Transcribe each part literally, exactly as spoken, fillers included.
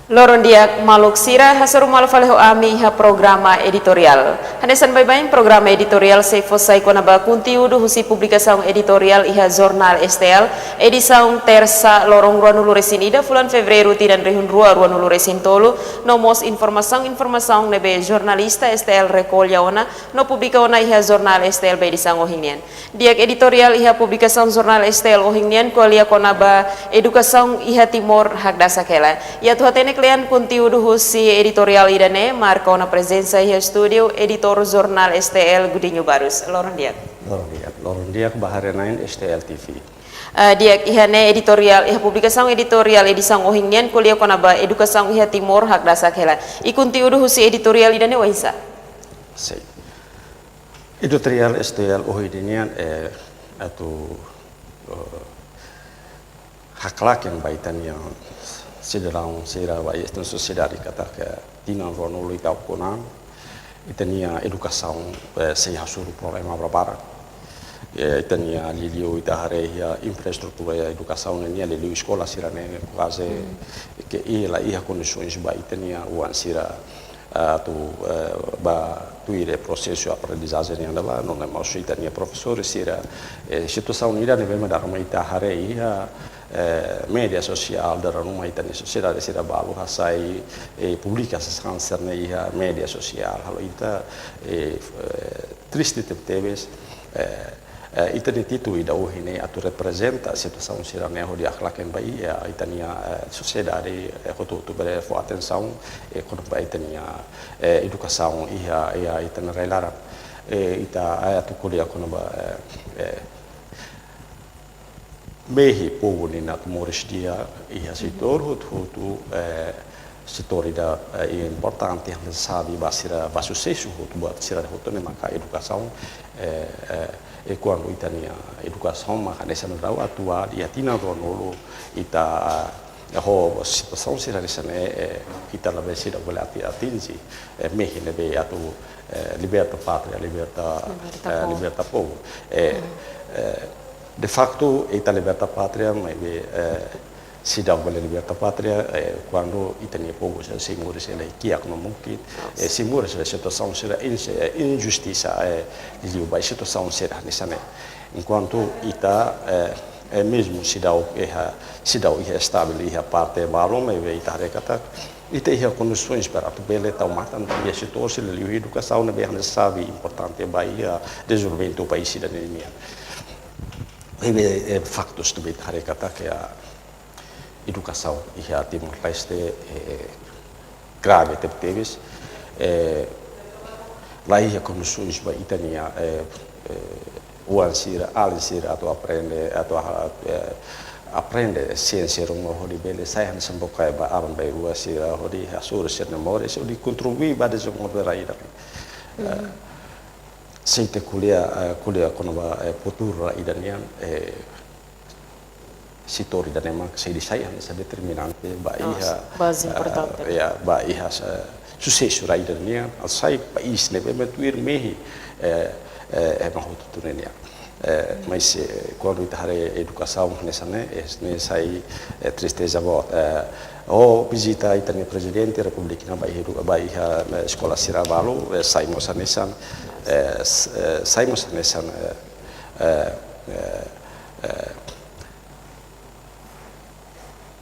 Loron di'ak maluk sira, hasoru malu fali ho ami iha programa editoriál. Hanesan baibain, programa editoriál sei fó sai kona-ba konteúdu husi publikasaun editoriál iha jornál S T L, edisaun Tersa, loron ruanulu resin ida fulan Fevereiru tinan rihun rua ruanulu resin tolu, no mós informasaun-informasaun ne'ebé jornalista S T L rekolla ona no publika ona iha jornál S T L ba edisaun ohin nian. Di'ak, editoriál iha publikasaun jornál S T L ohin nian ko'alia kona-ba edukasaun iha Timor hakdasak hela. I atu hatene kle'an konteúdu husi editoriál ida-ne'e, marka ona prezensa iha estúdiu editór jornál S T L, Godinho Barros. Loron di'ak. Loron di'ak, loron di'ak ba haree-na'in S T L T V. Eh, di'ak, iha ne'e editoriál, iha publikasaun editoriál edisaun ohin nian ko'alia kona-ba edukasaun iha Timor hakdasak hela. I konteúdu husi editoriál ida-ne'e oinsá? Sei. Editoriál S T L ohin nian, eh, atu, eh, haklaken ba ita-nia sidadaun sira, ba ita-nia sosiedade katak tinan ruanulu ita ukun an, ita-nia edukasaun, eh, sei hasoru problema barak. Eh, ita-nia liuliu ita haree iha infraestrutura edukasaun nian, liuliu eskola sira-ne'e kuaze, hmm, ke i la iha kondisoens ba ita-nia oan sira, ah, atu, eh, bá tuir prosesu aprendizajen nian ba, no mós ita-nia profesór sira, eh, situasaun ida ne'ebé mak dala ruma ita haree iha, eh, média sosiál, dala ruma ita-nia sosiedade sira balu hasai, eh, publika sasán sira-ne'e iha média sosiál. Halo ita, eh, eh, triste tebetebes, eh, eh, ita-nia títulu ida ohin ne'e atu reprezenta situasaun sira-ne'e hodi haklaken ba iha ita-nia, eh, sosiedade, eh, hotu-hotu bele fó atensaun, eh, kona-ba ita-nia, eh, edukasaun iha, iha ita-nia rai-laran. Eh, ita, eh, atu ko'alia kona-ba, eh, eh, mehi povu nia atu moris di'ak iha setór hotu-hotu, eh, setór ida, eh, importante hanesan saúde ba sira, ba susesu hotu, ba sira hotu ne'e maka edukasaun, eh, eh, i kuandu ita-nia edukasaun maka hanesan daudaun atuál, iha tinan ruanulu ita, eh, ho situasaun sira hanesan ne'e, eh, ita labele seidauk bele ati-, atinje, eh, mehi ne'ebé atu, eh, liberta pátria, liberta, liberta, eh, povu, liberta povu. Eh, hmm, eh, de facto, ita liberta pátria, maibé, eh, seidauk bele liberta pátria, eh, kuandu ita-nia povu sei, sei moris hela kiak no mukit, eh, sei moris hela situasaun sira inse-, eh, injustisa, eh, liuliu ba situasaun sira hanesan ne'e. Enkuantu ita, eh, eh, mezmu seidauk iha, seidauk iha estabil iha parte balu, maibé ita haree katak ita iha kondisoens para atu bele tau matan ba iha setór sira liuliu edukasaun ne'ebé hanesan saúde importante ba iha dezenvolvimentu país sira-nian. Ne'ebé, eh, faktus ne'ebé ita haree katak, eh, edukasaun iha Timor-Leste, eh, grave tebetebes, eh, la iha kondisoens ba ita-nia, eh, eh, oan sira, alin sira atu aprende, atu, eh, aprende siénsia ruma hodi bele sai hanesan bukae ba aban-bainrua sira hodi hasoru sira-nia moris, hodi kontribui ba dezenvolve rai ida-ne'e. Eh, mhm, se ita ko'alia, eh, ko'alia kona-ba, eh, futuru rai ida-ne'e nian, eh, setór ida-ne'e mak sei sai hanesan determinante ba, ah, iha, baze, eh, importante, ya, ba iha, eh, susesu rai ida-ne'e nian, atu sai país ne'ebé mak tuir mehi, eh, eh, ema hotu-hotu nian. Eh, mas, eh, kuandu ita haree edukasaun hanesan ne'e, eh, ne'e sai, eh, tristeza boot. Eh, ha'u vizita ita-nia Prezidente Repúblika nian ba iha edu-, ba iha, eh, eskola sira balu, eh, sai mós hanesan, eh, s-, eh, sai mós hanesan, eh, eh, eh, eh,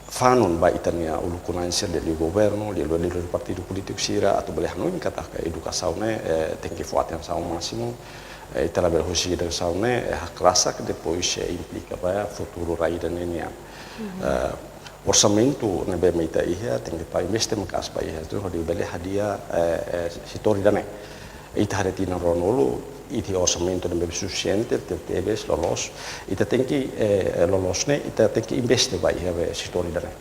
fanun ba ita-nia uluk-na'in sira liuliu governu, liuliu, liuliu partidu polítiku sira, atu bele hanoin katak edukasaun ne'e, eh, tenke fó atensaun másimu, eh, ita labele husik edukasaun ne'e, eh, haklasak depois, eh, implika ba futuru rai ida-ne'e nian. Mhm. Eh, orsamentu ne'ebé mak ita iha, tenke tau investe maka'as ba iha, atu hodi bele hadi'a, eh, eh, setór ida-ne'e. Ita haree tinan ruanulu, ita orsamentu ne'ebé sufisiente, tebetebes, loloos. Ita tenke, eh, loloos ne'e, ita tenke investe ba iha be setór ida-ne'e.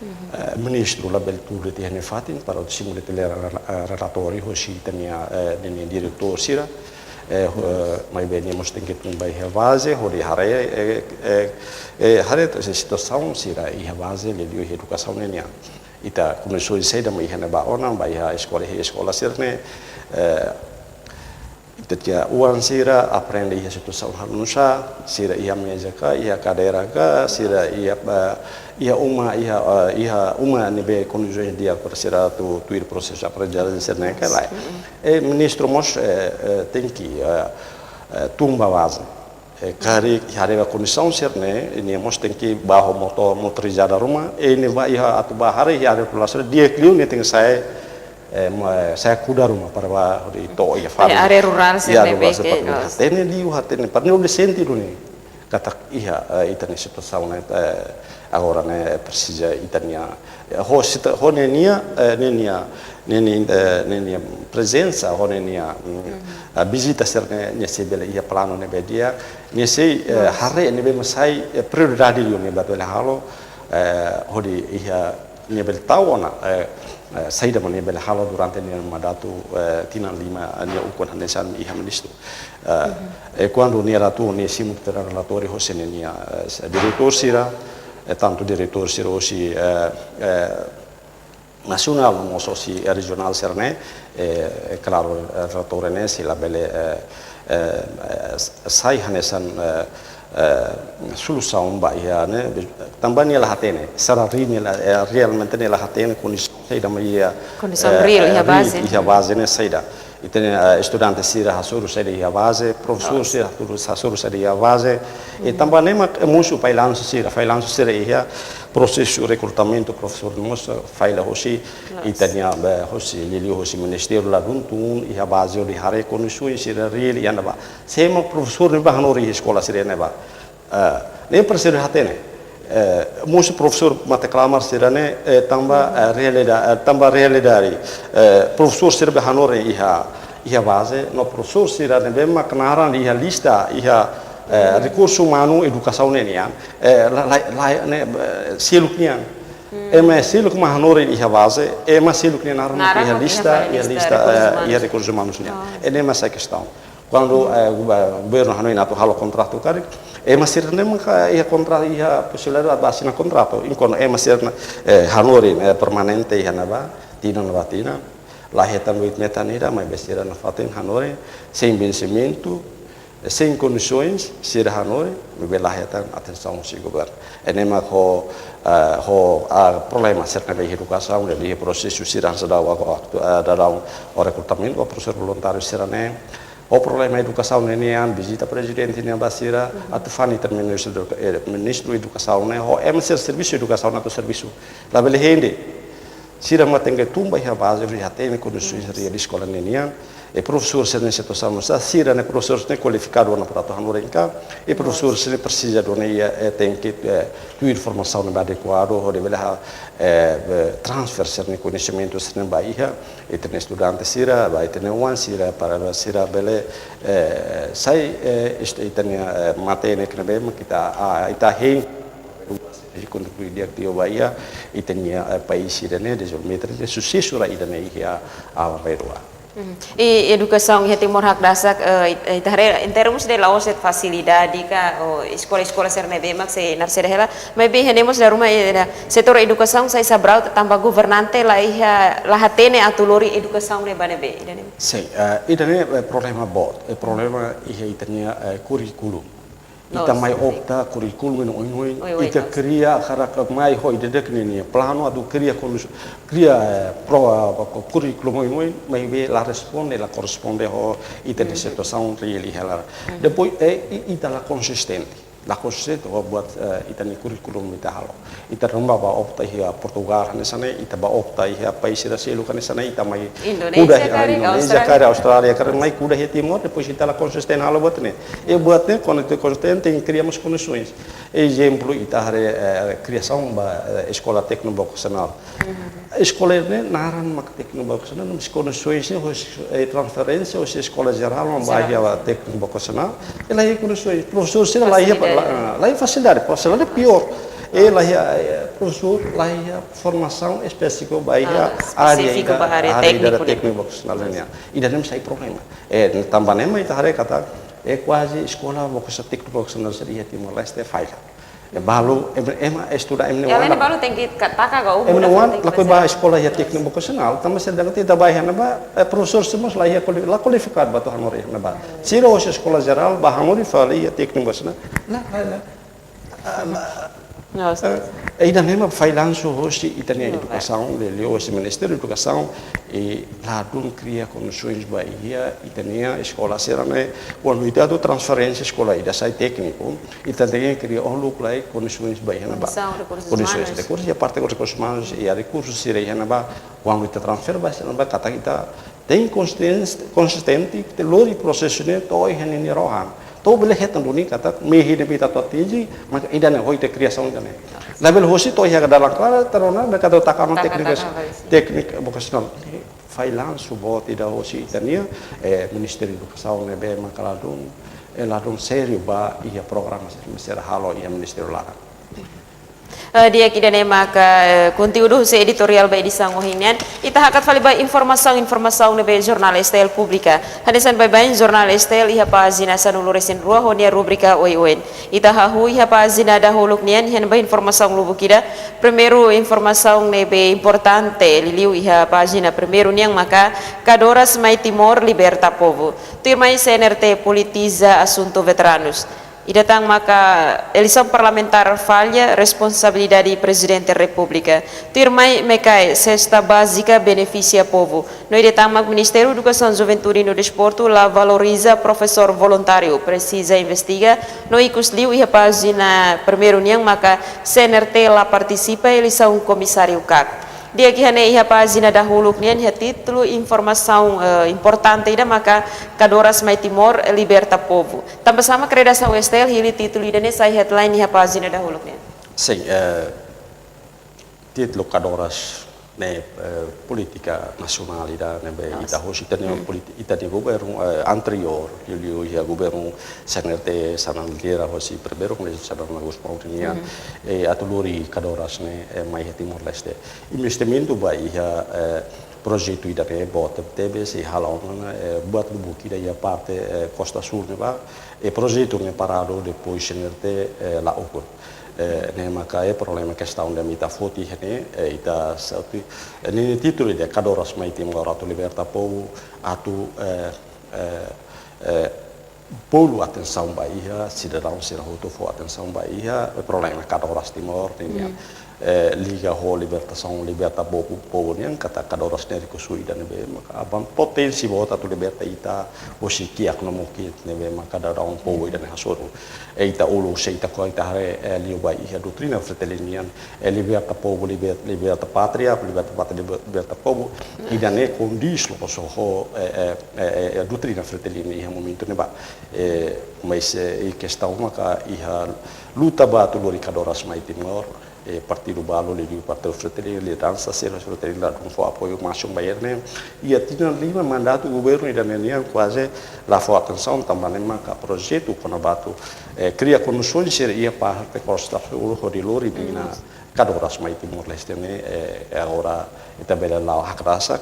Mhm. Eh, ministru labele tuur de'it iha ne'e fatin, para atu simu de'it rela-, eh, relatóriu, hosi ita-nia, eh, nia, nia diretór sira. Eh, ho-, eh, maibé nia mós tenke tun ba iha baze, hodi haree, eh, eh, eh, haree situasaun sira iha baze, liuliu iha edukasaun ne'e nian. Ita komesa saida mak iha ne'ebá ona, ba iha eskola, iha eskola sira-ne'e, eh, Ita-nia oan sira aprende iha situasaun halo nu'usá, sira iha meza ka, iha kadeira ka, sira iha, eh, iha uma, iha, eh, iha uma ne'ebé kondisoens di'ak para sira atu tuir prosesu aprendizajen sira-ne'e ka lae. E ministru mós, eh, eh, tenke, eh, eh, tun ba baze. Eh, karik haree ba kondisaun sira-ne'e, nia mós tenke bá ho motór motorizada ruma, e nia bá iha atu bá haree iha área rurál sira di'ak liu nia tenke sa'e, eh, ma-, sa'e kuda ruma para bá hodi to'o iha fali. Área rurál sira-ne'e beke, hatene liu, hatene para nia bele sente duni. Katak iha, eh, ita-nia situasaun ne'e, eh, agora ne'e presiza ita-nia, eh, ho sita-, ho ninia, eh, ninia, ninia, eh, ninia prezensa, ho ninia, mm, eh, vizita sira-ne'e, nia sei bele iha planu ne'ebé di'ak, nia sei, eh, haree ne'ebé mak sai, eh, prioridade liu ne'ebé bele halo, eh, hodi iha nia bele tau ona, eh, eh, saida mak nia bele halo durante nia mandatu, eh, tinan lima, eh, nia ukun hanesan iha ministru. Eh, e kuandu nia atu, nia simu tiha ona relatóriu hosi ninia, eh, diretór sira, eh, tantu diretór sira hosi, eh, eh, nasionál no mós hosi, eh, rejionál sira-ne'e, eh, klaru, eh, relatóriu ne'e sei labele, eh, eh, eh, sai hanesan, eh, eh, solusaun ba iha ne'e, tanba nia la hatene, sira reál nia la, eh, realmente nia la hatene kondisaun saida mak iha, kondisaun, eh, reál iha, eh, baze, iha baze ne'e saida. Ita-nia, eh, estudante sira hasoru saida iha baze, profesór sira hasoru, hasoru saida iha baze. E tanba ne'e mak, eh, mosu fallansu sira, fallansu sira iha prosesu rekrutamentu profesór mós, eh, falla hosi, ita-nia, eh, hosi, liuliu hosi ministériu ladún tun iha baze hodi haree kondisoens sira reál iha ne'ebá. Sé mak profesór ne'ebé hanorin eskola sira ne'ebá. Eh, ne'e presiza hatene. Eh, mosu profesór mate-klamar sira-ne'e, eh, tanba, eh, realida-, eh, tanba realidade. Eh, profesór sira be hanorin iha, iha baze, no profesór sira ne'ebé mak naran iha lista, iha, eh, rekursu umanu edukasaun ne'e nian, eh, la, la, la, ne'e, eh, seluk nian. Ema seluk mak hanorin iha baze, ema seluk nia naran mak iha lista, iha lista, eh, iha rekursu umanu nian. E ne'e mak sai kestaun. Kuandu, eh, gover-, governu hanoin atu halo kontratu karik, ema sira-ne'e mak iha kontra-, iha posibilidade ba asina kontratu. Enkuantu ema sira-ne'e, eh, hanorin, eh, permanente iha ne'ebá, tinan ba tinan, la hetan duit metan ida, maibé sira nafatin hanorin, sein vensimentu, eh, sein kondisoens, sira hanorin, maibé la hetan atensaun husi governu. E ne'e mak ho, eh, ho, ah, problema sira-ne'e ba edukasaun, de prosesu sira seidauk, eh, daudaun ho rekrutamentu ba profesór voluntáriu sira-ne'e. Ho problema edukasaun ne'e nian, vizita prezidente nian ba sira, atu fó-hatene ministru edu-, eh, ministru edukasaun ne'e, ho ema sira servisu edukasaun atu servisu. Labele hein de'it. Sira mak tenke tun ba iha baze, hodi hatene kondisoens reál eskola ne'e nian. E profesór sira-ne'e situasaun mós, sira-ne'e profesór sira-ne'e kualifikadu ona para atu hanorin ka. E profesór sira-ne'e presiza duni, eh, tenke, eh, tuir formasaun ne'ebé adekuadu, hodi bele ha, eh, eh, transfer sira-nia koñesimentu sira-ne'e ba iha ita-nia estudante sira, ba ita-nia oan sira, para sira bele, eh, sai, eh, est-, ita-nia, eh, matenek ne'ebé mak ita, ah, ita hein, kontribui di'ak liu ba iha ita-nia, eh, país sira-ne'e, dezenvolvimentu sira-ne'e, susesu rai ida-ne'e iha aban-bainrua. Mhm. I edukasaun iha Timor hakdasak, eh, it-, ita haree, em termos de la'ós de'it fasilidade ka, ou eskola-eskola sira ne'ebé mak sei naran saida hela, maibé iha ne'e mós dala ruma, eh, da setór edukasaun sai sabraut tanba governante la iha, la hatene atu lori edukasaun ne'e ba ne'ebé, ida-ne'e. Sin, eh, ida-ne'e, eh, problema boot, eh, problema iha ita-nia, eh, kurríkulu. Ita mai opta kurríkulu oin-oin, ita kria hakarak mai ho ida-idak ninia planu atu kria kondis-, kria, eh, pro, eh, kurríkulu oin-oin, maibé la responde, la korresponde ho ita-nia situasaun reál iha laran. Depois, eh, i-, ita la konsistente. La konsistente ho buat, eh, ita-nia kurríkulu ita halo. Ita ruma ba opta iha Portugal hanesan ne'e, ita ba opta iha país sira seluk hanesan ne'e, ita mai kuda iha Indonézia karik, Austrália karik, mai kuda iha Timor, depois ita la konsistente halo buat ne'e. E buat ne'e, kuandu ita konsistente, tenke kria mós kondisoens. Ezemplu, ita haree, eh, kriasaun ba, eh, eskola tékniku vokasionál. Eskola ne'e naran mak tékniku vokasionál, maibé kondisoens ne'e, eh, transferénsia, husi eskola jerál, mak ba iha tékniku vokasionál. E la iha kondisoens, profesór sira la iha, la, la iha fasilidade, profesór la iha piór. E la iha, eh, profesór la iha formasaun espesífiku ba iha área, ba área tékniku, tékniku vokasionál nian. Ida-ne'e sai problema. E tanba ne'e mak ita haree katak, e kuaze eskola vokasionál, tékniku vokasionál sira iha Timor-Leste falla. Balu, ema, ema estuda, ema ne'e, ya, ema ne'e balu tenke ka-, taka ka umur, ema ne'e wan tenke lakohi bá eskola iha tékniku vokasionál, tanba seidauk ita bá iha ne'ebá, eh, profesór sira mós la iha kuali-, la kualifikadu ba atu hanorin iha ne'ebá. Sira hosi eskola jerál, bá hanorin fali iha tékniku vokasionál. La, la, la. Ah, la. Não, eh, ida-ne'e mak fallansu hosi ita-nia edukasaun, liuliu hosi Ministériu Edukasaun, i ladún kria kondisoens ba iha ita-nia eskola sira-ne'e, kuandu ita atu transferénsia eskola ida sai tékniku, ita tenke kria uluk lai kondisoens ba iha ne'ebá. Kondisaun, rekursus umanus. Kondisoens, rekursus, iha parte rekursus umanus, iha rekursus sira iha ne'ebá, kuandu ita transfere ba iha ne'ebá, katak ita tenke konsistente, konsistente, ita lori prosesu ne'e to'o iha ninia rohan. To'o bele hetan duni katak mehi ne'ebé ita atu atinji, maka ida-ne'e ho ita kriasaun ida-ne'e. Labele hosi to'o iha dalan klara, ita rona, mereka atu taka ona tékniku, taka, basi, tékniku vokasionál. Fallansu boot ida hosi ita-nia, eh, Ministériu Edukasaun ne'ebé maka ladún, eh, ladún sériu ba iha programa sira halo iha ministériu laran. Eh, di'ak, ida-ne'e maka, eh, konteúdu husi editoriál ba edisaun ohin nian. Ita hakat fali ba informasaun, informasaun ne'ebé Jornál S T L publika. Hanesan baibain Jornál S T L iha pájina sanulu-resin-rua ho nia rubrika oioin. Ita hahú iha pájina dahuluk nian, iha ne'ebá informasaun lubuk ida. Primeiru informasaun ne'ebé importante, liuliu iha pájina primeiru nian maka Kadoras Mai Timor liberta povu. Tuirmai C N R T politiza asuntu veteranus. Ida tan maka eleisaun parlamentár falla, responsabilidade Prezidente Repúblika. Tuirmai MECAE, sesta bázika benefisia povu. No ida tan mak Ministériu Edukasaun, Juventude no Desportu la valoriza profesór voluntáriu, presiza investiga. No ikusliu iha pájina primeiru nian maka C N R T la partisipa eleisaun komisáriu kak. Di'ak, iha ne'e iha pájina dahuluk nian iha títulu informasaun, eh, importante ida maka Kadoras Mai Timor liberta povu. Tanba sá mak redasaun S T L hili títulu ida-ne'e sai headline iha pájina dahuluk nian? Sin, eh, títulu Kadoras ne'e, eh, polítika nasionál ida ne'ebé, nos, ita hosi ita-nia, mm, politi-, ita-nia governu, eh, anteriór, liuliu iha governu C N R T, Xanana lidera hosi primeiru, Xanana Gusmão nian, mm, eh, atu lori kadoras ne'e, eh, mai iha Timor-Leste. Investimentu ba iha, eh, projetu ida-ne'e boot tebes, i halo ona, eh, buat lubuk ida iha parte, eh, Kosta Súl ne'ebá, i projetu ne'e paradu, depois C N R T, eh, la ukun. Eh, ne'e maka iha problema, kestaun ida mak ita foti iha ne'e, eh, ita sapi, eh, ne'e títulu ida Kadoras Mai Timor atu liberta povu, atu, eh, eh, eh, bolu atensaun ba iha, sidadaun sira hotu fó atensaun ba iha, eh, problema kadoras Timor nian. Mm. Eh, liga ho libertasaun, liberta povu, povu nian, katak kadoras ne'e rikusoin ida ne'ebé maka aban potensi boot atu liberta ita hosi kiak no mukit ne'ebé maka daudaun povu ida-ne'e hasoru. I ita uluk se ita ko'alia, ita haree, eh, liu ba iha doutrina Fretilin nian, eh, liberta povu, liber-, liberta pátria, liberta pátria, liber-, liberta povu. Ida-ne'e kondiz loos ho, eh, eh, eh, eh, doutrina Fretilin iha momentu ne'ebá. Eh, mas, eh, i kestaun maka iha luta ba atu lori kadoras mai Timor, eh, partidu balu, liuliu partidu Fretilin, lideransa sira Fretilin ladún fó apoiu másimu ba ida-ne'e. Iha tinan lima mandatu governu ida-ne'e nian kuaze la fó atensaun, tanba ne'e maka projetu kona-ba atu, eh, kria kondisoens sira iha parte Kosta Súl hodi lori mina, mm, kadoras mai Timor-Leste ne'e, eh, eh, agora ita bele la'o hakdasak,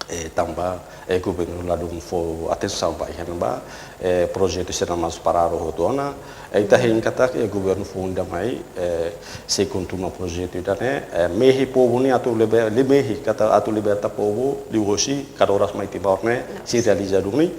eh, tanba, eh, governu ladún fó atensaun ba iha ne'ebá, eh, projetu sira mós paradu hotu ona, eh, ita hein katak, eh, governu foun ida mai, eh, sei kontinua projetu ida-ne'e, eh, mehi povu nian atu liber-, li mehi katak atu liberta povu, liuhosi kadoras mai Timor ne'e, sei realiza duni,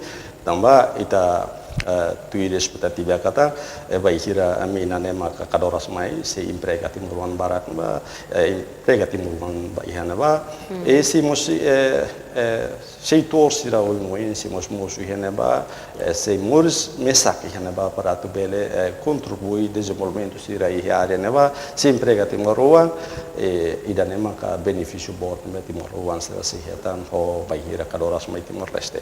tanba ita, eh, tuir espetativa katak, eh, bainhira mina ne'e maka kadoras mai, sei emprega timoroan barak ba, eh, emprega timoroan ba iha ne'ebá. Hmm. I sei mós, eh, eh, setór sira oioin, sei mós mosu iha ne'ebá, eh, sei moris mesak iha ne'ebá para atu bele, eh, kontribui dezenvolvimentu sira iha área ne'ebá, sei emprega timoroan, eh, ida-ne'e maka benefísiu boot ba timoroan sira sei hetan ho bainhira kadoras mai Timor-Leste.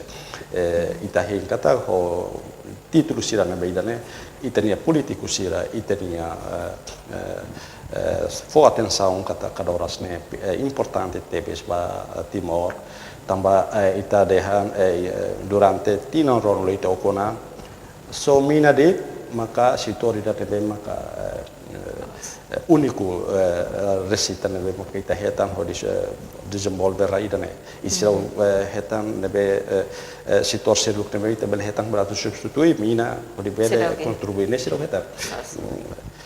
Eh, ita hein katak ho títulu sira ne'ebé ida-ne'e, ita-nia polítiku sira, ita-nia, eh, eh, eh, fó atensaun katak kadoras ne'e, eh, importante tebes ba, eh, Timor. Tanba, eh, ita dehan, eh, eh, durante tinan ruanulu ita ukun an, só mina de'it maka setór ida ne'ebé maka, eh, eh, eh, úniku, eh, eh, reseita ne'ebé maka ita hetan hodi, eh, dezenvolve rai ida-ne'e. I sira, mhm, eh, hetan ne'ebé, eh, eh, setór seluk ne'ebé ita bele hetan para atu substitui mina, hodi bele, seidauk, eh, kontribui ne'e seidauk hetan. Yes. Hmm.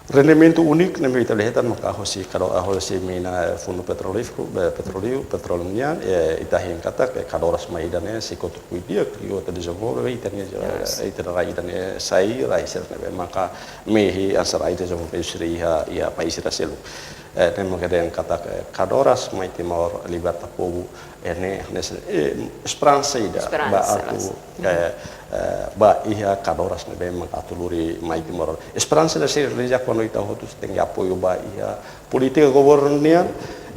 Rendimentu úniku ne'ebé ita bele hetan maka hosi kado, hosi mina, eh, fundu petrolíferu, eh, petróleu, petróleu nian, eh, ita hein katak, eh, kadoras mai ida-ne'e sei kontribui di'ak liu atu dezenvolve ita-nia, eh, ita-nia rai ida-ne'e sai rai sira ne'ebé maka mehi hanesan rai dezenvolve sira iha, iha país sira seluk. Eh, ne'e maka dehan katak, eh, kadoras mai Timor liberta povu, eh, ne'e, ne'e, eh, esperansa ida ba atu, eh, eh, ba iha kadoras ne'ebé maka atu lori mai Timor. Esperansa ida sei realiza kuandu ita hotu tenke apoiu ba iha polítika governu nian,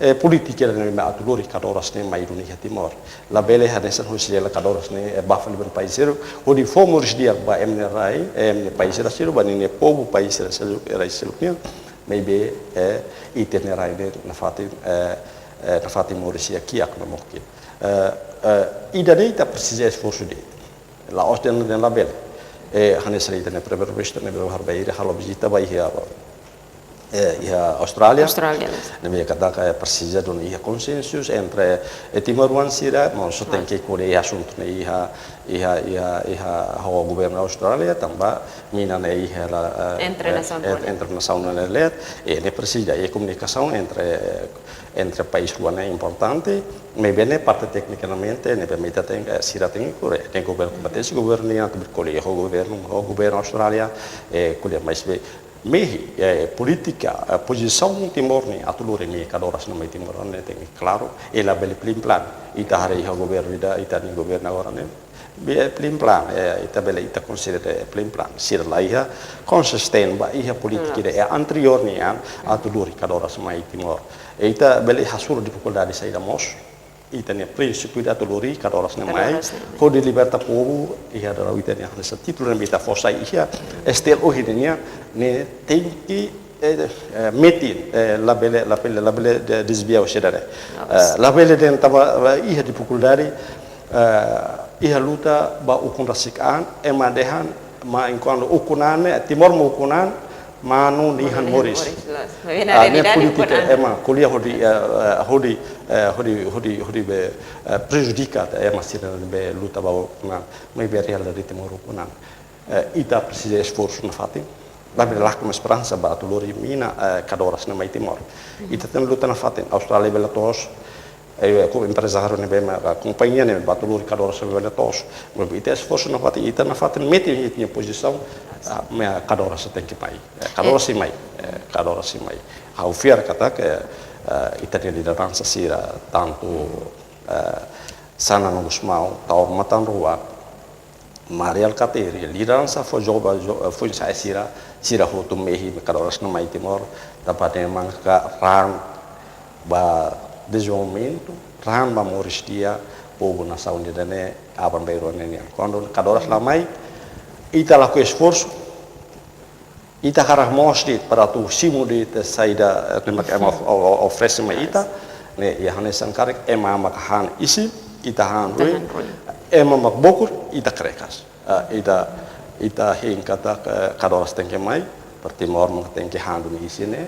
eh, polítika ne'ebé atu lori kadoras ne'e mai duni iha Timor. Labele hanesan hosi lela kadoras ne'e, eh, ba fali ba país sira, hodi fó moris di'ak ba ema nia rai, eh, ema nia país sira seluk, ba ninia povu país sira seluk, eh, rai seluk nian. Maibé, eh, ita-nia rai ne'e nafatin, eh, eh, nafatin moris iha kiak no mokin. Eh, eh, ida-ne'e ita presiza esforsu de'it. La'ós dehan, dehan labele. Eh, hanesan ita-nia Primeiru-Ministru ne'ebé baru bá halo vizita ba iha, eh, iha Austrália. Austrália. Ne'ebé katak, eh, presiza duni iha konsensu entre, eh, timoroan sira, maibé só tenke ko'alia asuntu ne'e iha, iha, iha, iha ho governu Austrália, tanba mina ne'e iha, eh, entre nasaun, eh, rua ne'e, entre nasaun rua ne'e de'it, eh, ne'e presiza, eh, komunikasaun entre, eh, entre país rua ne'e importante, maibé ne'e parte teknikamente, ne'ebé ita tenke, eh, sira tenke ko'alia, tenke governu kompetente, governu nian, tenke ko'alia ho governu, ho governu Austrália, eh, ko'alia maibé, mehi, eh, polítika, eh, pozisaun Timor nian, atu lori mehi kadoras ne'e mai Timor ne'e tenke klaru, eh, labele plin-plan, ita haree iha governu ida, ita-nia governu agora ne'e, be plin-plan, eh, ita bele ita konsidera plin-plan. Sira la iha konsistente ba iha polítika ida, eh, anteriór nian atu lori kadoras mai Timor. Eh, ita bele hasoru difikuldade saida mós. Ita-nia prinsípiu ida atu lori kadoras ne'e mai. Kadoras ne'e mai. Hodi liberta povu, iha dala ita-nia hanesan títulu ne'ebé ita fó sai iha S T L ohin ne'e nian, ne'e tenke, eh, eh, metin, eh, labele, labele, labele de-, dezvia husi ida-ne'e. Eh, labele dehan tanba, eh, iha difikuldade, eh, iha luta ba ukun rasik an, ema dehan, maibé kuandu ukun an ne'e, Timor mak ukun an, manu nia han moris. Manu nia han moris, loos. Maibé, ah, ne'e realidade polítika ukun an. Ema ko'alia hodi, eh, eh, hodi, eh, hodi, hodi, hodi be, eh, prejudika ema sira ne'ebé luta ba ukun an. Maibé realidade Timor ukun an. Eh, ita presiza esforsu nafatin. Labele lakon esperansa ba atu lori mina, eh, kadoras ne'e mai Timor. Ita tenke luta nafatin. Austrália bele to'os, eh, ho emprezáriu ne'ebé mak, kompañia ne'ebé mak atu lori kadoras ne'e bele to'os. Maibé ita esforsu nafatin, ita nafatin metin ita-nia pozisaun, ah, mehi kadoras tenke mai. Eh, kadoras sei mai. Eh, kadoras sei mai. Ha'u fiar katak, eh, eh, ita-nia lideransa sira tantu, eh, Xanana Gusmão, Taur Matan Ruak, Mari Alkatiri, lideransa foin joba, jo-, foin-sa'e sira, sira hotu mehi kadoras ne'e mai Timor, tanba ne'e maka raan ba dezenvolvimentu, raan ba moris di'ak povu nasaun ida-ne'e, aban-bainrua ne'e nian. Kuandu kadoras la mai, ita lakohi esforsu, ita hakarak moos de'it para atu simu de'it saida, eh, ne'ebé mak ema of-, o-, o-, oferese mai ita, ne'e iha hanesan karik ema mak han isin, ita han ruin, ita han ruin. Ema mak bokur, ita krekas. Ah, ita, ita hein katak, eh, kadoras tenke mai, para Timor mak tenke han duni isin ne'e,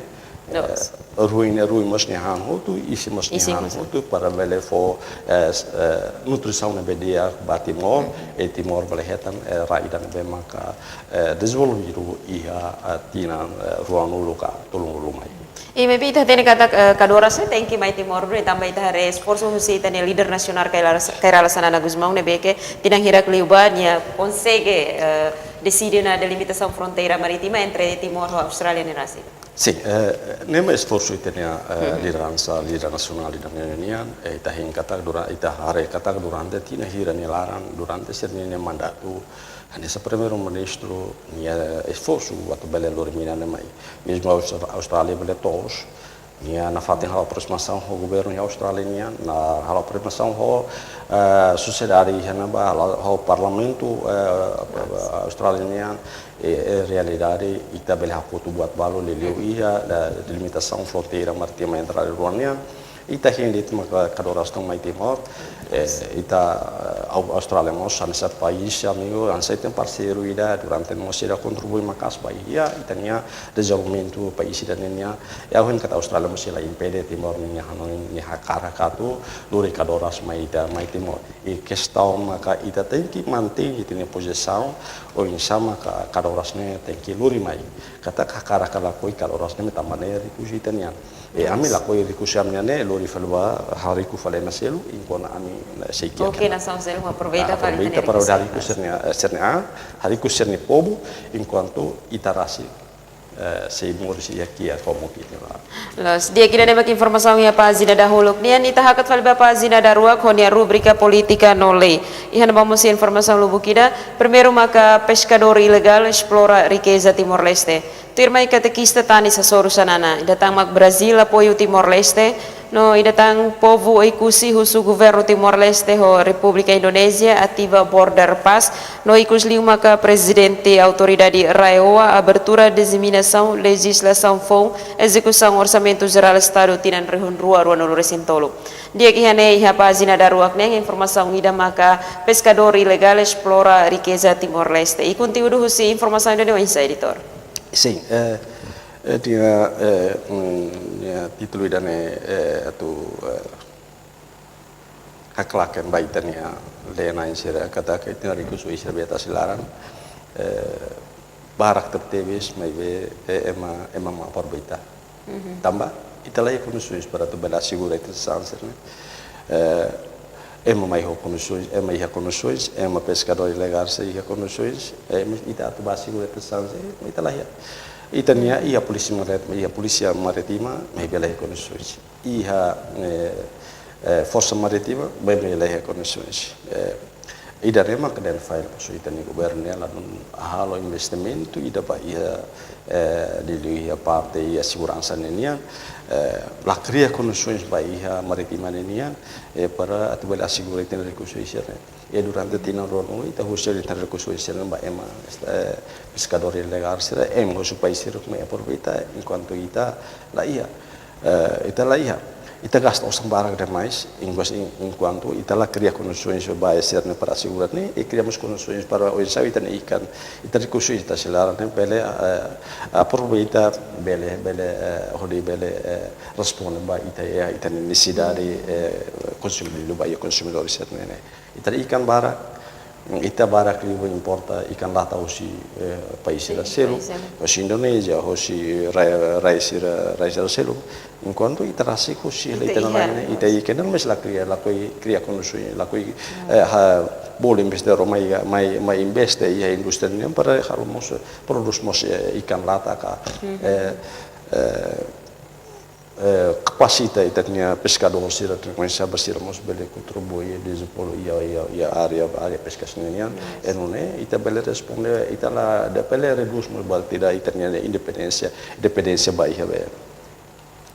eh, loos, ruin ne'e ruin mós nia han hotu, isin mós nia han hotu, isin mós nia han hotu, para bele fó, eh, s-, eh, nutrisaun ne'ebé di'ak ba Timor, i Timor bele hetan, eh, rai ida ne'ebé maka, eh, dezenvolvidu iha, eh, tinan, eh, ruanulu ka tolunulu mai. I maibé ita hatene katak, eh, kadoras ne'e tenke mai Timor duni, tanba ita haree esforsu husi ita-nia líder nasionál Kay Rala, Kay Rala Xanana Gusmão ne'ebé ke tinan hirak liubá nia konsege, eh, deside ona delimitasaun fronteira marítima entre Timor ho Austrália ne'e rasik. Sin, eh, ne'e mak esforsu ita-nia, eh, lideransa, líder nasionál ida-ne'e nian, eh, ita hein katak dura-, ita haree katak durante tinan hira nia laran, durante sira-nia mandatu, hanesan Primeiru-Ministru nia esforsu atu bele lori mina ne'e mai. Mezmu Aus-, Austrália bele to'os, nia nafatin halo aprosimasaun ho governu iha Austrália nian, halo aprosimasaun ho, eh, sosiedade iha ne'ebá, halo, ho parlamentu, eh, Austrália nian, i, i realidade ita bele hakotu buat balu liuliu iha, eh, delimitasaun fronteira marítima entre rua nian, ita hein de'it maka kadoras tenke mai Timor, Eh, ita, eh, Au-, Austrália mós hanesan país amigu, hanesan ita-nia parseiru ida, durante mós sira kontribui maka'as ba iha ita-nia dezenvolvimentu país ida-ne'e nian. I ha'u hanoin katak Austrália mós sei la impede Timor ninia hanoin, nia hakarak atu lori kadoras mai ita, mai Timor. I kestaun maka ita tenke mantein ita-nia pozisaun, oinsá maka kadoras ne'e tenke lori mai. Katak hakarak ka lakohi, kadoras ne'e mak ita-nia rikusoin ita-nian. I ami lakohi rikusoin ami-nian ne'e, lori fali ba, hariku fali ema seluk, enkuantu ami sei kiak. Oke, nasaun seluk aproveita fali ita-nia rikusoin. Aproveita para hariku sira-nia, eh, sira-nia an, hariku sira-nia povu, enkuantu ita rasik, eh, sei moris iha kiak komo kiak ne'ebá. Loos, di'ak, ida-ne'e mak informasaun iha pájina dahuluk nian, ita hakat fali ba pájina daruak ho nia rubrika polítika no lei. Iha ne'ebá mós informasaun lubuk ida, primeiru maka peskadór ilegál esplora rikeza Timor-Leste. Tuirmai katekista Tanis Hasoru Xanana, ida tan mak Brazil apoiu Timor-Leste, no ida tan povu Oekusi husu governu Timor-Leste ho Repúblika Indonézia ativa border pass, no ikus liu maka Prezidente Autoridade RAEOA abertura diseminasaun lejizlasaun foun ezekusaun Orsamentu Jerál Estadu tinan rihun rua ruanulu-resin-tolu. Di'ak, iha ne'e iha pájina daruak nian informasaun ida maka peskadór ilegál esplora rikeza Timor-Leste. I konteúdu husi informasaun ida-ne'e oinsá, editór? Sin, eh, eh, nia, eh, mm, nia títulu ida-ne'e, eh, atu, eh, haklaken ba ita-nia leenain sira, katak ita-nia rikusoin sira be tasi laran, eh, barak tebetebes maibé, eh, ema, ema mak aproveita. Tanba ita la iha kondisoins para atu bele asegura ita-nia sasán sira-ne'e. Eh, ema mak iha kondisoins, ema iha kondisoins, ema peskadór ilegál sira iha kondisoins, eh, ita atu bá asegura ita-nia sasán sira-ne'e, ita la iha. Ita-nia iha polísia marítima, iha polísia marítima, maibé la iha kondisoins. Iha, eh, eh, forsa marítima, maibé la iha kondisoins. Eh, ida-ne'e mak dehan fail, pois ita-nia governu ne'e ladún halo investimentu ida ba iha, eh, liuliu iha parte iha seguransa ne'e nian, eh, la kria kondisoins ba iha marítima ne'e nian, eh, para atu bele asegura ita-nia rikusoin sira-ne'e. I durante tinan rua ne'e ita husu ita-nia rikusoin sira-ne'e ba ema, eh, peskadór ilegál sira, ema husi país sira mak aproveita, enkuantu ita la iha. Eh, ita la iha. Ita gasta osan barak demais, enkuas-, en-, enkuantu ita la kria kondisoins ba sira-ne'e para asegura ne'e, i kria mós kondisoins para oinsá ita-nia ikan, ita-nia rikusoin ita-nia sasán ne'e bele, eh, aproveita, bele, bele, eh, hodi bele, eh, responde ba ita, eh, ita-nia nesesidade, eh, konsumidór, ba iha konsumidór sira-ne'e. Ita ikan barak, ita barak liu importa ikan lata husi, eh, país sira seluk, husi Indonézia, husi rai, rai sira, rai sira seluk. Enkuantu ita rasik husi ita-nia ikan, ita ikan ne'e mós la kria, lakohi kria kondisoin, lakohi, eh, ha, bolu investidór mai, mai, mai investe iha indústria ne'e para halo mós, prodús mós, eh, ikan lata ka, eh, eh, eh, kapasita ita-nia peskadór sira, ita-nia oinsá ba sira mós bele kontribui iha dezenvolvimentu iha, iha, iha área, área peska sira-nian. I nune'e ita bele responde, ita la, ita bele redús mós ba ita-nia independénsia, dependénsia ba iha,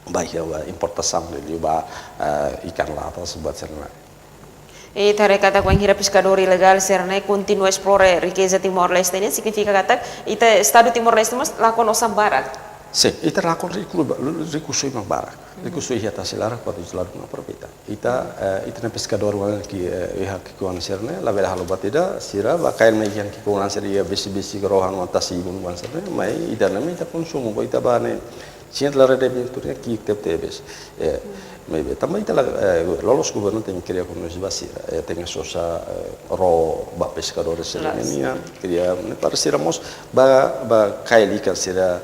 ba iha, ba importasaun liuliu ba, eh, ikan lata, buat sira-ne'e. Ita haree katak bainhira peskadór ilegál sira-ne'e kontinua esplora rikeza Timor-Leste nian, signifika katak ita Estadu Timor-Leste mós lakon osan barak. Sin, ita lakon riku-, rikusoin mak barak. Rikusoin iha tasi laran, kuandu ita ladún aproveita. Ita, eh, ita-nia peskadór wan ki, eh, iha ki'ikoan sira-ne'e, labele halo buat ida, sira bá kail mai iha ki'ikoan sira iha besik-besik rohan wan tasi-ibun wan sira-ne'e, mai ita-nia, mai ita konsumu, ba ita bá ne'e, sira la rede pintura ki'ik tebetebes. Eh, maibé tanba ita la, eh, loloos governu tenke kria kondisoin ba sira, eh, tenke sosa, eh, ró ba peskadór sira-ne'e nian, kria, ne'e para sira mós bá, bá kail ikan sira,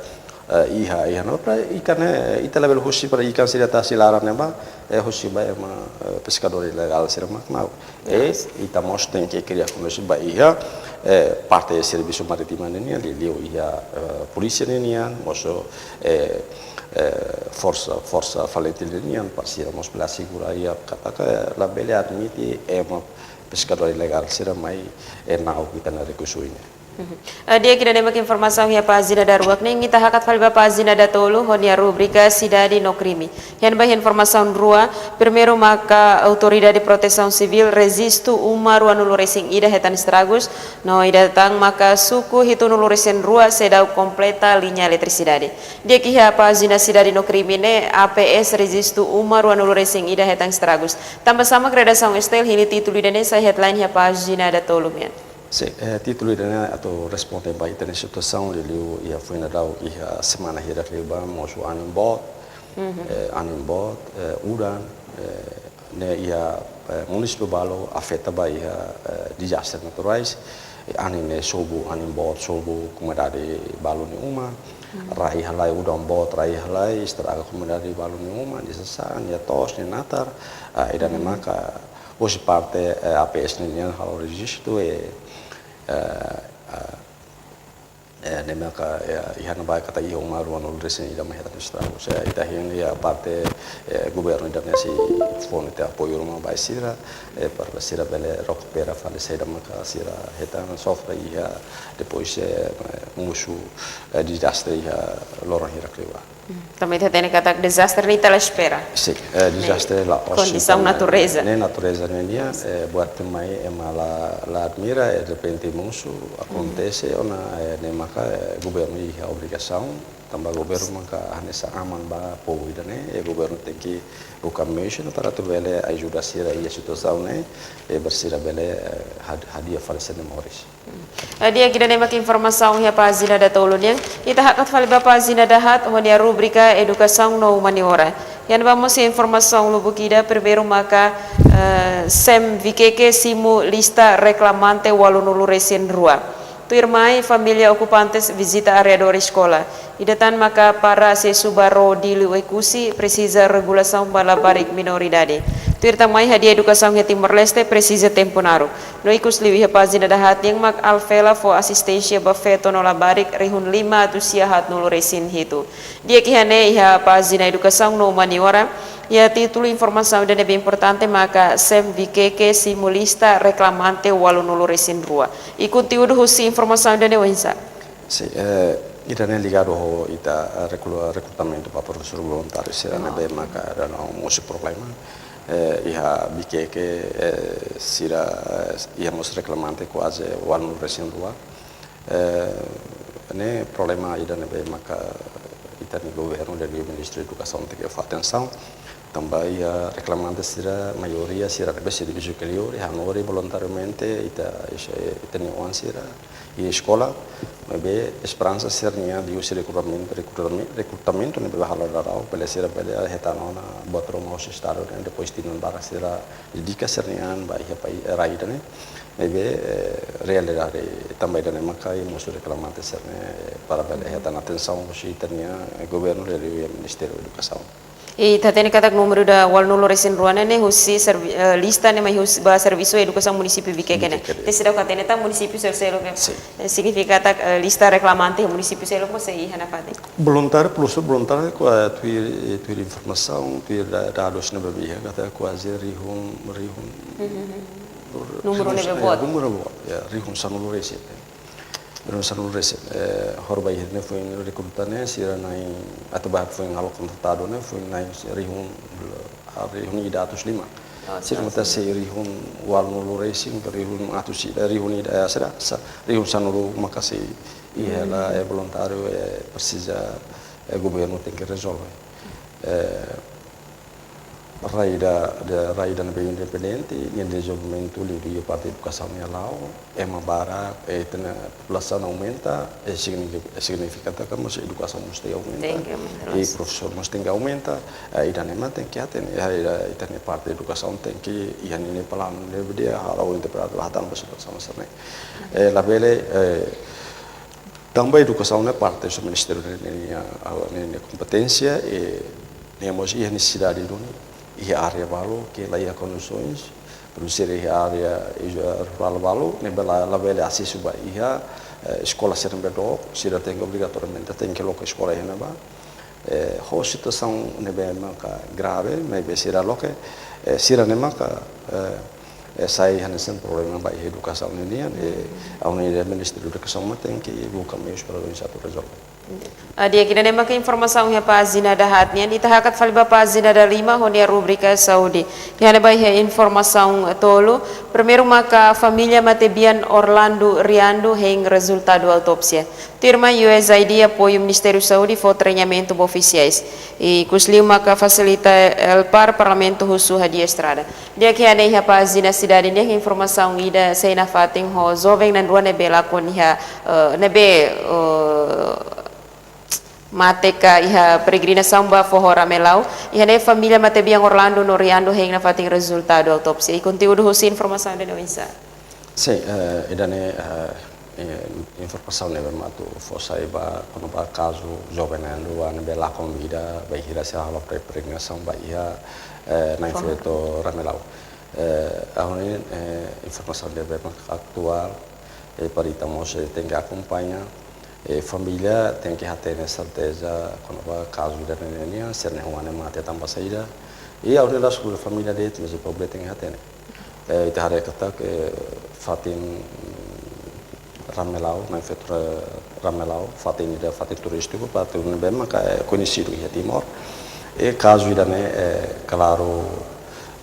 eh, iha, iha ne'ebá para ikan ne'e, ita labele husi para ikan sira tasi laran ne'ebá, eh, husi ba ema, eh, peskadór ilegál sira mak na'ok. I ita mós tenke kria kondisoin ba iha, eh, parte servisu marítima ne'e nian, liuliu iha, eh, polísia ne'e nian, mós, eh, eh, forsa, forsa valente ne'e nian, para sira mós bele asegura iha katak labele admite ema peskadór ilegál sira mai, eh, na'ok ita-nia rikusoin ne'e. Eh, di'ak, ida-ne'e mak informasaun iha pájina daruak nian, ita hakat fali ba pájina datolu ho nia rubrika Sidade no Krime. Iha ne'ebá iha informasaun rua, primeiru maka Autoridade Protesaun Sivíl rejistu uma ruanulu resin ida hetan estragus, no ida tan maka suku hitunulu resin rua seidauk kompleta liña eletrisidade. Di'ak, iha pájina Sidade no Krime ne'e, A P S rejistu uma ruanulu resin ida hetan estragus. Tanbasá mak redasaun STL hili títulu ida-ne'e sai headline iha pájina datolu nian? Sin, eh, títulu ida-ne'e atu responde ba ita-nia situasaun liuliu iha foin daudauk iha semana hirak liubá mosu anin boot, eh, anin boot, eh, udan, eh, ne'e iha, eh, munisípiu balu afeta ba iha, eh, dezastre naturais. Eh, anin ne'e sobu, anin boot sobu komunidade balu nia uma. Rai halai, udan boot rai halai, estraga komunidade balu nia uma, nia sasán, nia to'os, nia natar. Ah, ida-ne'e maka husi parte, eh, A P S nian halo rejistu, eh, eh, eh, eh, ne'e maka, eh, iha ne'ebá katak iha uma ruanulu resin ida mak hetan estragu. Se ita hein iha parte, eh, governu ida-ne'e sei fó netik apoiu ruma ba sira, eh, para sira bele rekupera fali saida maka sira hetan sofre iha depois, eh, mosu, eh, dezastre iha loron hirak liubá. Tanba ita hatene katak dezastre ne'e ita la espera. Sin, eh, dezastre la'ós kondisaun simple, natureza. Ne'e natureza ne'e nian, eh, buat mai ema la, la admira, eh, derrepente mosu, akontese, ona, eh, ne'e maka, eh, governu iha obrigasaun, tanba governu maka hanesan aman ba povu ida-ne'e, eh, governu tenke buka meius para atu bele ajuda sira iha situasaun ne'e, eh, para sira bele, eh, had-, hadi'a fali sira-nia moris. Di'ak, ida-ne'e mak informasaun iha pájina datolu nian. Ita hakat fali ba pájina dahaat ho nia rubrika Edukasaun no Humaniora. Iha ne'ebá mós iha informasaun lubuk ida, primeiru maka, eh, SEM Viqueque simu lista reklamante ualunulu resin rua. Tuirmai família okupantes vizita arredores eskola. Ida tan maka para asesu ba ró Dili Oekusi presiza regulasaun ba labarik minoridade. Tuir tan mai hadi'a edukasaun iha Timor-Leste presiza tempu naruk. No ikus liu iha pájina dahaat nian mak Alvela fó asisténsia ba feto no labarik rihun lima atus sia haatnulu resin hitu. Di'ak, iha ne'e iha pájina Edukasaun no Humaniora, iha títulu informasaun ida ne'ebé importante maka SEM Viqueque simu lista reklamante ualunulu resin rua. I konteúdu husi informasaun ida-ne'e oinsá? Sin, eh, ida-ne'e ligadu ho ita, eh, rekru-, rekrutamentu ba profesór voluntáriu sira ne'ebé maka dadaun mosu problema. Eh, iha Viqueque, eh, sira, eh, iha mós reklamante kuaze ualunulu resin rua. Eh, ne'e problema ida ne'ebé maka ita-nia governu liuliu Ministériu Edukasaun tenke fó atensaun. Tanba iha reklamante sira, maioria sira ne'ebé servisu iha li'ur, hanorin voluntariamente ita, ita-nia oan sira iha eskola, maibé esperansa sira-nian liuhusi rekrutamentu, rekrutame-, rekrutamentu ne'ebé halo dadaun, bele sira bele hetan ona buat ruma husi Estadu, ne'e depois tinan barak sira dedika sira-nia an ba iha país, eh, rai ida-ne'e. Maibé, eh, realidade tanba ida-ne'e maka iha mós reklamante sira-ne'e, eh, para bele hetan atensaun husi ita-nia, eh, governu liuliu iha Ministériu Edukasaun. I ita hatene katak númeru ida ualunulu resin rua ne'e, ne'e husi servi-, eh, lista ne'e mai husi ba servisu edukasaun munisípiu Viqueque ne'e. Viqueque. Ita seidauk hatene tan munisípiu sel-, seluk ne'e. Sin. Eh, signifika katak, eh, lista reklamante munisípiu seluk mós sei iha nafatin. Voluntáriu, profesór voluntáriu, kua-, tuir, eh, tuir informasaun, tuir da-, dadus ne'ebé iha, katak kuaze rihun, rihun, Númeru rihun, ne'ebé eh, boot. Númeru boot, ya, rihun sanulu resin. Rihun sanulu resin. Eh, horibainhira ne'e foin rekruta ne'e, sira na'in, atu ba foin halo kontratadu ne'e, foin na'in rihun, ah, rihun ida atus lima. Oh, sira mós, mós sei rihun ualunulu resin, rihun atus ida, rihun ida, eh, sira, sa-, rihun sanulu maka sei iha hela, eh, voluntáriu, eh, presiza, eh, governu tenke rezolve. Eh, rai ida, de, rai ida ne'ebé independente, nia dezenvolvimentu liuliu iha parte edukasaun nia la'o, ema barak, eh, ita-nia populasaun aumenta, eh, signifika, signifika katak mós edukasaun mós tenke aumenta. Tenke aumenta, i mas profesór mós tenke aumenta, eh, ida-ne'e mak tenke hatene, eh, ida, ita-nia parte edukasaun tenke iha ninia planu ne'ebé di'ak, halo interpretadu hatán ba situasaun sira-ne'e. Eh, labele, eh, tanba edukasaun ne'e parte husi ministériu ne'e, ne'e, ah, ne'e, ne'e kompeténsia, i ne'e mós iha nesesidade duni, iha área balu ke la iha kondisoens, produsir iha área, iha rurál balu, ne'ebé la, labele asesu ba iha, eh, eskola sira ne'ebé dook, sira tenke obrigatoriamente tenke loke eskola iha ne'ebá. Eh, ho situasaun ne'ebé maka grave, maibé sira loke, eh, sira-ne'e maka, eh, eh, sai hanesan problema ba iha edukasaun ninian, eh, ha'u hanoin Ministériu Edukasaun mós tenke buka meius para oinsá atu rezolve. Di'ak, ida-ne'e maka informasaun iha pájina dahaat nian, ita hakat fali ba pájina dalima ho nia rubrika saúde. Iha ne'ebá iha informasaun tolu, primeiru maka família matebian Orlando Riando hein rezultadu autópsia. Tuirmai U S A I D apoiu Ministériu Saúde fó treinamentu ba ofisiais. Ikusliu maka fasilita Elpar Parlamentu husu hadi'a estrada. Di'ak, iha ne'e iha pájina sidade nian informasaun ida sei nafatin ho joven na'in-rua ne'ebé lakon iha, eh, ne'ebé, eh, mate ka iha peregrinasaun ba foho Ramelau. Iha ne'e família matebian Orlando no Riando hein nafatin rezultadu autópsia. I konteúdu husi informasaun ida-ne'e oinsá? Sin, eh, ida-ne'e, eh, eh, informasaun ne'ebé mak atu fó sai ba kona-ba kazu joven na'in-rua ne'ebé lakon vida bainhira sira halo peregrinasaun ba iha, eh, na'in-feto Ramelau. Eh, ha'u hanoin, eh, informasaun ne'ebé mak atuál, eh, para ita mós, eh, tenke akompaña, eh, família tenke hatene serteza kona-ba kazu ida-ne'e nian, sira-nia oan ne'e mate tanba saida. I ha'u hanoin la só família de'it, mas povu tenke hatene. Eh, ita haree katak, eh, fatin Ramelau, na'in-feto Ramelau, fatin ida fatin turístiku, fatin ne'ebé maka, eh, koñesidu iha Timor. I kazu ida-ne'e, eh, klaru,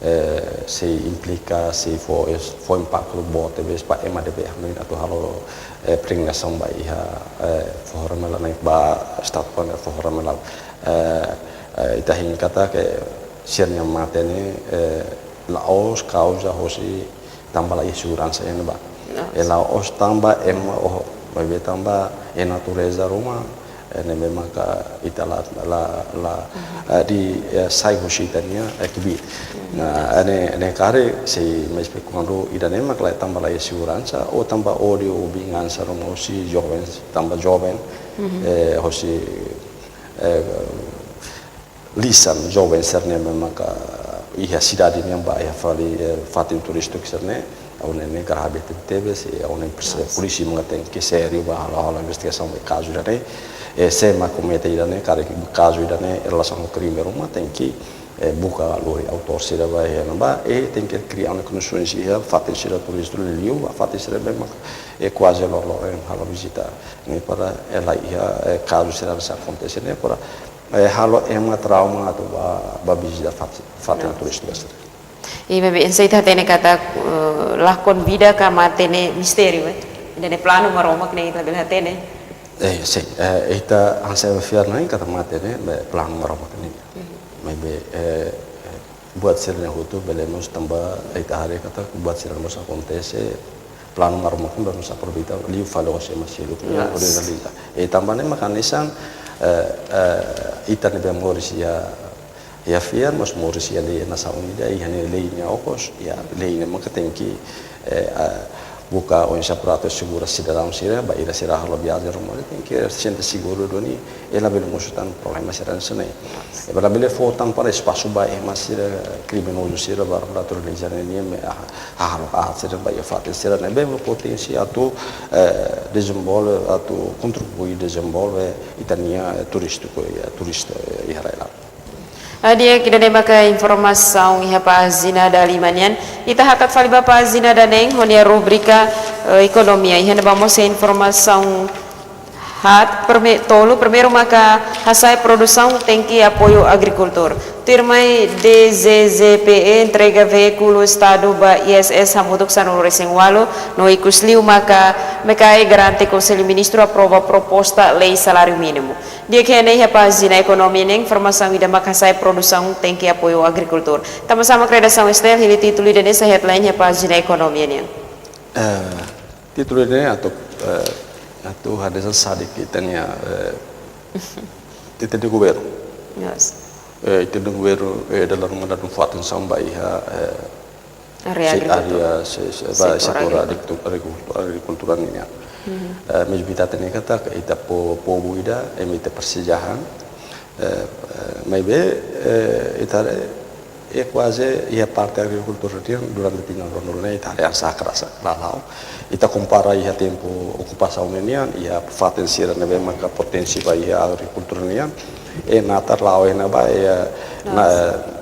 eh, sei implika, sei fó, fó impaktu boot tebes ba ema ne'ebé hanoin atu halo, eh, peregrinasaun ba iha, eh, foho Ramelau, ne'e ba estátua ne'e foho Ramelau. Eh, eh, ita hein katak sira-nia mate ne'e, eh, la'ós kauza hosi tanba la iha seguransa iha ne'ebá. Yes. I la'ós tanba ema oho, maibé tanba iha natureza ruma, eh, ne'ebé maka ita la, la, la, eh, di, eh, sai husi ita-nia, eh, kbiit. Nah, ne'e, ne'e karik sei mai esplika kuandu ida-ne'e mak la tanba la iha seguransa, ou tanba ódiu, ou vingansa ruma hosi joven, tanba joven, eh, hosi, eh, lisan joven sira-ne'e maka iha sidade nian ba iha fali, eh, fatin turístiku sira-ne'e, ha'u hanoin ne'e grave tebetebes, i ha'u hanoin presiza polísia maka tenke sériu ba halo, halo investigasaun ba kazu ida-ne'e, eh, sé mak komete ida-ne'e, karik kazu ida-ne'e relasaun ho krime ruma tenke, eh, buka lori autór sira ba iha ne'ebá, i tenke kria ona kondisoens iha fatin sira turístiku liuliu, ba fatin sira ne'ebé maka, eh, kuaze loroloron halo vizita. Ne'e para, eh, la iha, eh, kazu sira hanesan akontese ne'e para, eh, halo ema trauma atu ba, ba vizita fat-, fatin turístiku sira. I maibé oinsá ita hatene katak, eh, lakon vida ka mate ne'e mistériu, eh. Ida-ne'e planu Maromak ne'e ita labele hatene. Eh, sin, eh, ita hanesan fiar-na'in katak mate ne'e, be, planu Maromak ne'e. Maibé, eh, eh, buat sira-ne'e hotu bele mós tanba ita haree katak buat sira-ne'e mós akontese, planu Maromak ne'e mós aproveita liu fali hosi ema seluk ne'e, yes, hodi realiza. I tanba ne'e maka hanesan, eh, eh, ita ne'ebé moris iha, iha fiar, mas moris iha lei nasaun ida, iha ne'e lei nia okos, iha lei ne'e maka tenke, eh, ah, buka oinsá para atu asegura sidadaun sira, bainhira sira halo viajen ruma ne'e tenke sente seguru duni, i labele mosu tan problema sira hanesan ne'e. I labele fó tan para espasu ba ema sira kriminozu sira ba atu realiza ne'e nian, ah, ah, halo aat sira ba iha fatin sira ne'ebé mak potensiál atu, eh, dezenvolve, atu kontribui dezenvolve ita-nia, eh, turístiku, eh, turista, eh, iha rai-laran. Di'ak, ida-ne'e maka informasaun iha pájina dalima nian. Ita hakat fali ba pájina daneen ho nia rubrika, eh, ekonomia. Iha ne'ebá mós iha informasaun haat, prime-, tolu, primeiru maka hasa'e produsaun tenke apoiu agrikultór. Tuirmai D Z Z P E entrega veíkulu Estadu ba I S S hamutuk sanulu-resin-ualu, no ikusliu maka MECAE garante Konsellu Ministru aprova proposta lei saláriu mínimu. Di'ak, iha ne'e iha pájina ekonomia nian informasaun ida maka hasa'e produsaun tenke apoiu agrikultór. Tanbasá mak redasaun STL hili títulu ida-ne'e sai headline iha pájina ekonomia nian? Eh, títulu ida-ne'e atu, eh, atu hanesan sadik ita-nia, eh, ita-nia governu. Yes. Eh, ita-nia governu, eh, dala ruma ladún fó atensaun ba iha, eh, Área sei agrikultura. Área, sei, sei, ba setór, setór agríkula, agrikultu-, agrikultura nian. Mhm. Eh, maibé ita hatene katak ita po-, povu ida, ema ita presiza han. Eh, eh, maibé, eh, ita haree, eh, kuaze iha parte agrikultura nian durante tinan ruanulu ne'e ita haree hanesan krasak, la la'o. Ita kompara iha tempu okupasaun nian, iha fatin sira ne'ebé maka potensi ba iha agrikultura nian, eh, natar la'o iha ne'ebá, eh, na, Nossa.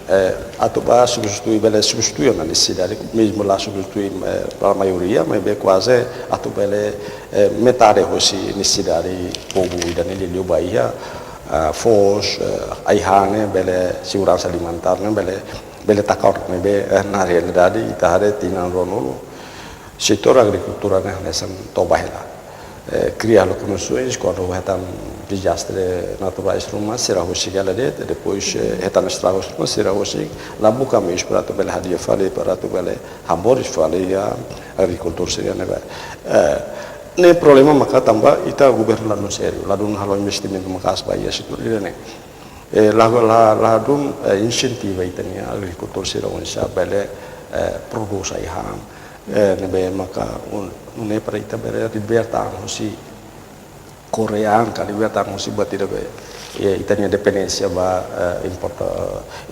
Eh, atu ba substitui, bele substitui ona nesesidade, mezmu la substitui, eh, para maioria, maibé kuaze atu bele, eh, metade hosi nesesidade povu ida-ne'e liuliu ba iha, ah, foos, eh, ai-han ne'e, bele seguransa alimentár ne'e, bele, bele taka ona, maibé, eh, na realidade, ita haree tinan ruanulu, setór agrikultura ne'e hanesan toba hela. Eh, kria halo kondisoens, kuandu hetan dezastre naturais ruma, sira husik hela de'it, depois, eh, hetan estragus ruma, sira husik, la buka meius para atu bele hadi'a fali, para atu bele hamoris fali iha agrikultór sira-ne'ebá. Eh, ne'e problema maka tanba ita governu ladún sériu, ladún halo investimentu maka'as ba iha setór ida-ne'e. Eh, la, la, ladún, eh, insentiva ita-nia agrikultór sira oinsá bele, eh, prodús ai-han, eh, ne'ebé maka un, ne'e para ita bele liberta an husi Korea, ka liberta an husi buat ida be, eh, ita-nia dependénsia ba, eh, importa,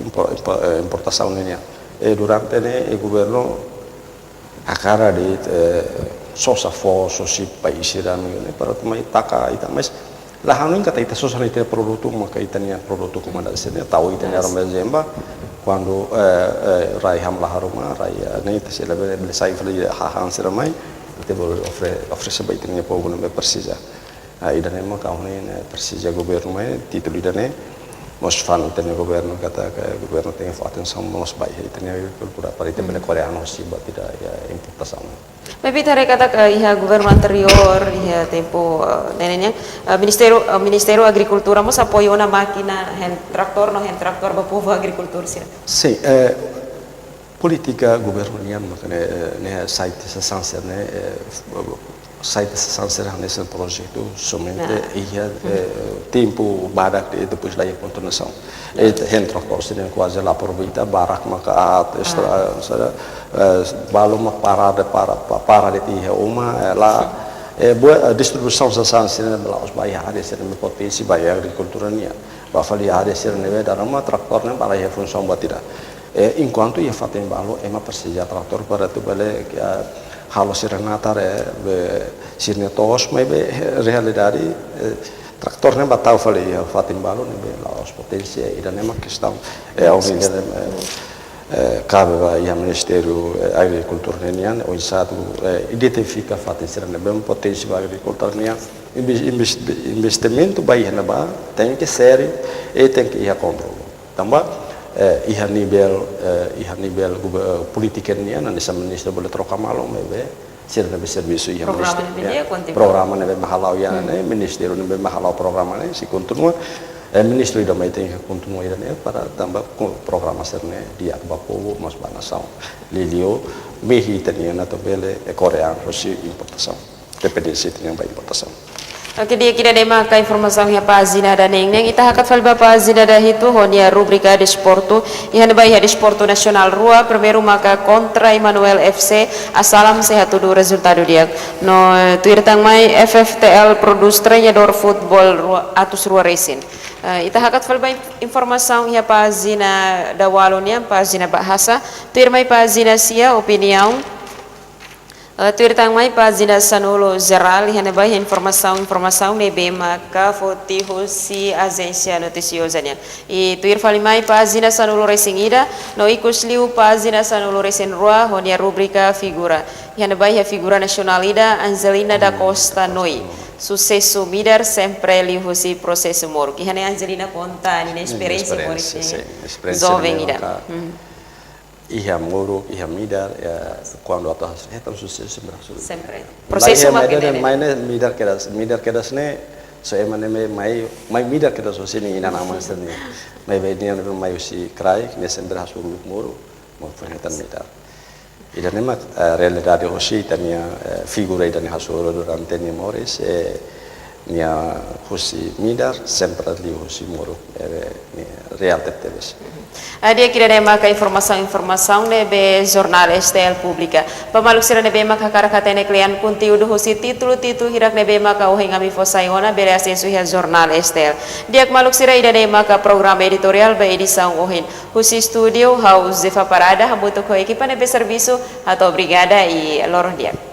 impor-, impor-, eh, importasaun nian. Eh, durante ne'e, eh, governu hakarak de'it, eh, sosa foos, sosa país sira-ne'e, para atu mai taka ita, mas la hanoin katak ita sosa ita-nia produtu, maka ita-nia produtu komodidade sira-ne'e, tau ita-nia aroma zemba, kuandu, eh, eh, rai hamlaha ruma, rai, eh, ne'e ita sei la bele, bele sai fali hahán sira mai, ita bele ofre-, oferese ba ita-nia povu ne'ebé presiza. Ah, ida-ne'e maka ha'u hanoin ne'e presiza governu mai, títulu ida-ne'e, mós fanu ita-nia governu katak, eh, governu tenke fó atensaun mós ba ita-nia agrikultura, para ita bele koreanu husi buat ida iha importasaun. Maibé ita haree katak, eh, iha governu anteriór, iha tempu, eh, ne'e nian, eh, Ministériu, eh, Ministériu Agrikultura mós apoiu ona mákina, hand traktór no hand traktór ba povu agrikultór sira. Sin, eh, polítika governu nian maka ne'e, eh, ne'e sai tiha sasán sira-ne'e, eh, sai tiha sasán sira hanesan projetu somente iha, eh, tempu badak de'it, depois la iha kontinuasaun. Eh, hand traktór sira-ne'e kuaze la aproveita, barak maka aat, estra-, sira, eh, balu mak para de'it, para, pa-, para de'it iha uma, eh, la, eh, buat, eh, distribuisaun sasán sira-ne'e la'ós ba iha área sira-ne'ebé potensi ba iha agrikultura nian. Ba fali área sira-ne'ebé dala ruma traktór ne'e ba la iha funsaun buat ida. Eh, enkuantu iha fatin balu ema presiza traktór para atu bele, eh, halo sira-nia natar, eh, be sira-nia to'os, maibé, eh, realidade, eh, traktór ne'e ba tau fali iha fatin balu ne'ebé la'ós potensi, eh, ida-ne'e mak kestaun, eh, ohin ne'e, eh, eh, kabe ba iha Ministériu, eh, Agrikultura nian, oinsá atu, eh, identifika fatin sira-ne'ebé potensi ba agrikultór nian, inves-, inves-, investimentu ba iha ne'ebá, tenke sériu, i tenke iha kontrolu. Tanba, eh, iha nivel, eh, iha nivel gover-, eh, polítika nian, hanesan ministru bele troka malu, maibé sira-ne'ebé servisu iha programa ministériu, ne'ebé ya, kontinua. Programa ne'ebé mak hala'o iha ne'e, ministériu ne'ebé mak hala'o programa ne'e, sei kontinua. Eh, ministru ida mai tenke kontinua ida-ne'e, para tanba ko-, programa sira-ne'e di'ak ba povu, mós ba nasaun. Liuliu, mehi ita-nian atu bele, eh, koreanu husi importasaun. Dependénsia ita-nian ba importasaun. Oke, di'ak, ida-ne'e maka informasaun iha pájina daneen nian, ita hakat fali ba pájina dahitu ho nia rubrika desportu. Iha ne'ebá iha desportu nasionál rua, primeiru maka kontra Emmanuel F C, Asalam sei hatudu rezultadu di'ak. No, eh, tuir tan mai F F T L prodús treinadór futeból rua, atus rua resin. Eh, ita hakat fali ba inf-, informasaun iha pájina daualu nian, pájina Bahasa. Tuir mai pájina sia, opiniaun. Eh, tuir tan mai pájina sanulu jerál, iha ne'ebá iha informasaun, informasaun ne'ebé maka foti husi ajénsia notisioza nian. I tuir fali mai pájina sanulu resin ida, no ikus liu pájina sanulu resin rua, ho nia rubrika figura. Iha ne'ebá iha figura nasionál ida, Angelina da Costa Noi. Susesu midar sempre liuhusi prosesu moruk. Iha ne'e Angelina konta ninia esperiénsia moruk, sin, ne'e esperiénsia joven ida. Iha moruk, iha midar, ya, kuandu atu hetan susesu sempre hasoru. Sempre. Prosesu mak ida-ne'e. Mai ne'e midar kedas, midar kedas ne'e, se ema ne'e mai, mai midar kedas husi nia inan-aman sira-ne'e. Maibé nia ne'e mai husi kraik, nia sempre hasoru moruk, moruk foin hetan midar. Ida-ne'e mak, eh, realidade hosi ita-nia, eh, figura ida-ne'e hasoru durante nia moris, eh, nia husi midar, sempre liu husi moruk, eh, nia reál tebetebes. Ah, di'ak, ida-ne'e maka informasaun, informasaun ne'ebé Jornál S T L publika. Ba maluk sira ne'ebé maka hakarak hatene kle'an konteúdu husi títulu, títulu hirak ne'ebé maka ohin ami fó sai ona, bele asesu iha Jornál S T L. Di'ak maluk sira, ida-ne'e maka programa editoriál ba edisaun ohin. Husi estúdiu, ha'u Zefa Parada, hamutuk ho ekipa ne'ebé servisu, hato'o obrigada i loron di'ak.